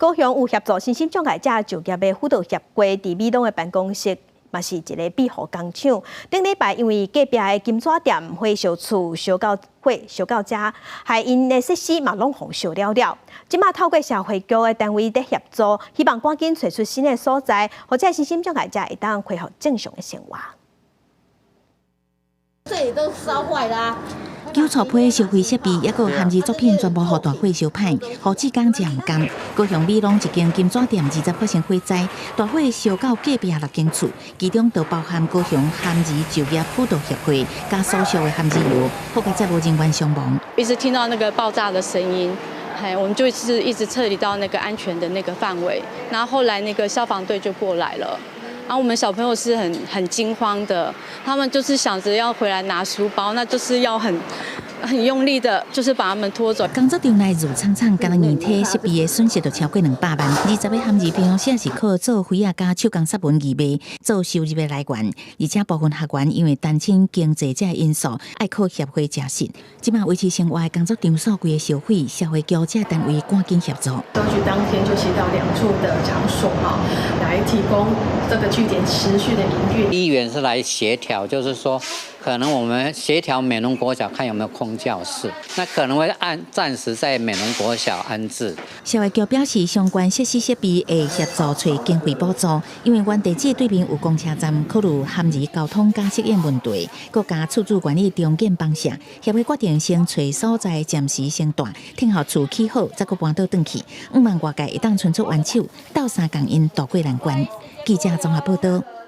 高雄有協助身心障礙者就業的輔導協會，佇美濃的辦公室，嘛是一个庇護工廠。頂禮拜因為隔壁的金紙店火燒厝燒到火燒到遮，害𪜶的設施嘛攏予燒了了。這馬透過社會局的單位佇協助，希望趕緊揣出新的所在，予這身心障礙者會當恢復正常的生活。這裡都燒壞啦。九錯批燒毀設備，抑閣含字作品全部予大火燒歹，何志剛真毋甘。高雄美濃一間金紙店20發生火災，大火燒到隔壁六間厝，其中就包含高雄含兒就業輔導協會佮所屬的含兒油，好佳哉無人員傷亡。一直聽到那個爆炸的聲音，嘿，我們就是一直撤離到那個安全的那個範圍，然後後來那個消防隊就過來了。然後我們小朋友是很驚慌的，他們就是想着要回來拿書包，那就是要很用力的，就是把他們拖走。工作場內熱慘慘，干焦硬體設備的損失就超過200萬。20個含兒平常時是靠做飛仔佮手工雪文義賣做收入的來源，而且部分學員因為單親經濟這因素，愛靠協會食食。這馬維持生活的工作場所規个燒毀，社會局這單位趕緊協助。當局當天就協調兩處的場所哈，來提供這個據點持續的營運。議員是來協調，就是說可能我們協調美濃國小看有沒有空教室，那可能會按暫時在美濃國小安置。社會局表示，相關設施設備會協助揣經費補助，因為原地址對面有公車站，考慮含兒交通佮適應問題，閣加厝主願意重建房舍，協會決定先揣所在暫時先蹛，等予厝起好，再閣搬倒轉去，向望外界會當伸出援手，鬥相共𪜶渡過難關。記者綜合報道。